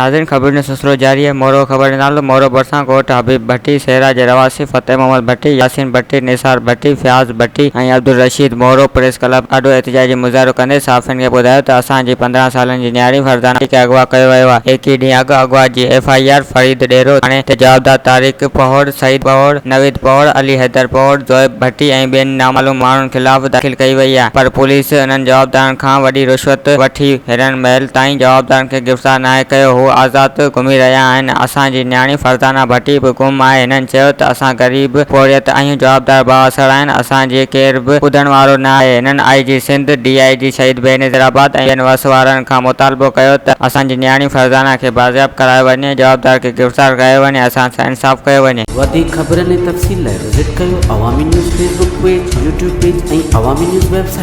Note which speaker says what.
Speaker 1: ناظرين خبرن جو سلسلو جاري آهي مورو خبر نالو مورو ڀرسان ڳوٺ حبيب ڀٽي سيرا جي رهواسي فتح محمد ڀٽي، ياسين ڀٽي، نثار ڀٽي، فياض ڀٽي ۽ عبدالرشيد مورو پريس ڪلب آڏو احتجاجي مظاهرو ڪندي صحافين کي ٻڌايو ته اسان جي 15 سالن جي نياڻي فرزانه کي اغوا ڪيو ويو آهي، 21 ڏينهن اڳ اغوا جي ايف I R Farid ڏيرو ٿاڻي تي جوابدار طارق پهوڙ، سعيد پهوڙ، نويد پهوڙ، علي حيدر پهوڙ، زوهيب ڀٽي ۽ ٻين نامعلوم ماڻهن خلاف داخل ڪئي وئي آهي پر پوليس انهن جوابدارن کان وڏي رشوت وٺي هن مهل تائين جوابدارن کي گرفتار ناهي ڪيو، هو آزاد گهمي رهيا آهن، اسان جي نياڻي فرزانه ڀٽي به گم آهي، هنن چيو ته اسان غريب پورهيت آهيون، جوابدار بااثر آهن، اسان جي ڪير به ٻڌڻ وارو نه آهي، هنن I G Sindh, D I G Shaheed Benazirabad ۽ ٻين وس وارن کان مطالبو ڪيو ته اسان جي نياڻي فرزانه کي بازياب ڪرايو وڃي، جوابدار کي گرفتار ڪيو وڃي، اسان سان انصاف ڪيو وڃي.
Speaker 2: وڌيڪ خبرن ۽ تفصيل لاء وزٽ ڪيو Awami news Facebook page, YouTube page ۽ Awami news website.